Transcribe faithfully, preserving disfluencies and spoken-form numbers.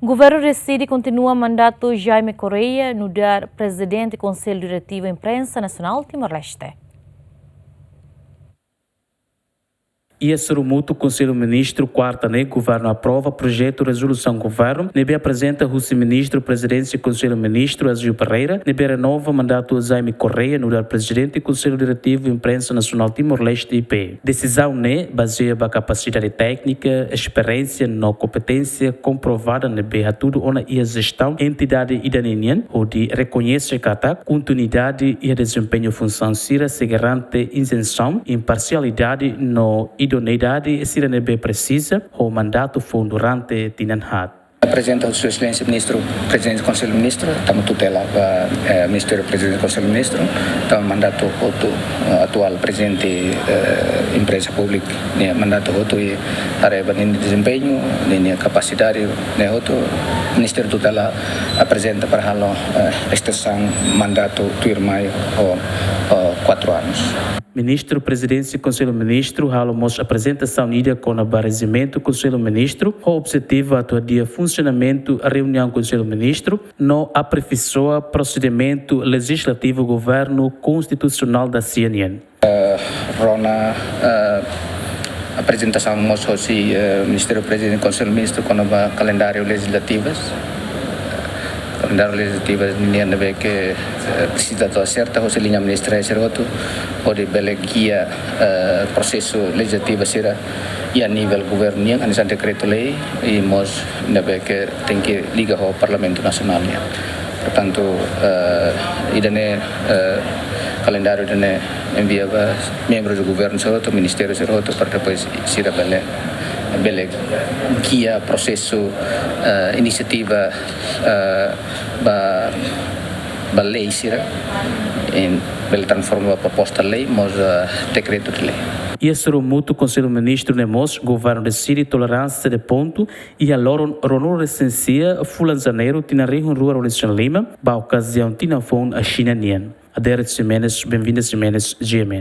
Governu deside kontinua mandatu Jaime Correia nu'udar Prezidente Konsellu Diretivu Imprensa Nasionál Timor-Leste. Iha sorumutu Konsellu Ministru, kuarta ne'e, Governu aprova projetu rezolusaun Governu ne'ebé aprezenta husi Ministru Prezidénsia Konsellu Ministru, Azeu Pereira, ne'ebé renova mandatu Jaime Correia nu'udar Prezidente Konsellu Diretivu Imprensa Nasionál Timor-Leste, I P. Desizaun ne'e bazeia ba kapasidade téknika, esperiénsia no kompeténsia komprovada ne'ebé hatudu ona iha jestaun entidade ida-ne'e nian, hodi rekoñese katak kontinuidade iha dezempeñu funsaun sira sei garante izensaun, imparsialidade no idoneidade sira ne'ebé presiza ho mandatu foun durante tinan haat. Aprezenta Sua Exelénsia Ministru Prezidente Konsellu Ministru, tanba tutela ba, eh, Ministériu Prezidente Konsellu Ministru, tanba mandatu hotu, eh, atuál Prezidente, eh, Imprensa Públika nia mandatu hotu, i haree ba ninia dezempeñu, ninia kapasidade ne'e hotu, Ministériu tutela aprezenta para halo, eh, estensaun mandatu tuirmai ho, ho kuatru anus. Ministru Prezidénsia Konsellu Ministru halo mós aprezentasaun ida kona-ba rejimentu Konsellu Ministru, ho objetivu atu hadi'a funsionamentu reuniaun Konsellu Ministru, no aperfeisoa prosedimentu lejizlativu Governu Konstitusionál dasia nian. Eh, rona, eh, aprezentasaun mós hosi, eh, Ministériu Prezidente Konsellu Ministru kona-ba kalendáriu lejizlativas. Kalendáriu lejizlativas nian ne'ebé ke, eh, presiza atu aserta hosi liña ministeriál sira hotu, hodi bele gia, eh, prosesu lejizlativu sira iha nivel Governu nian, hanesan dekretu-lei, i mós ne'ebé ke tenke liga ho Parlamentu Nasionál nian. Portantu, eh, ida-ne'e, eh, kalendáriu ida-ne'e envia ba membru Governu sira hotu, ministériu sira hotu, para depois sira bele, bele gia prosesu, eh, inisiativa, eh, ba, ba lei sira, i bele transforma ba proposta lei, mós, eh, dekretu de lei. Iha sorumutu Konsellu Ministru ne'e mós, Governu deside tolerância de ponto iha loron ruanulu-resin-sia fulan Janeiru tinan rihun rua ruanulu-resin-lima, ba okaziaun tinan foun Xina nian. Adérito Ximenes, Benvinda Ximenes, G M N.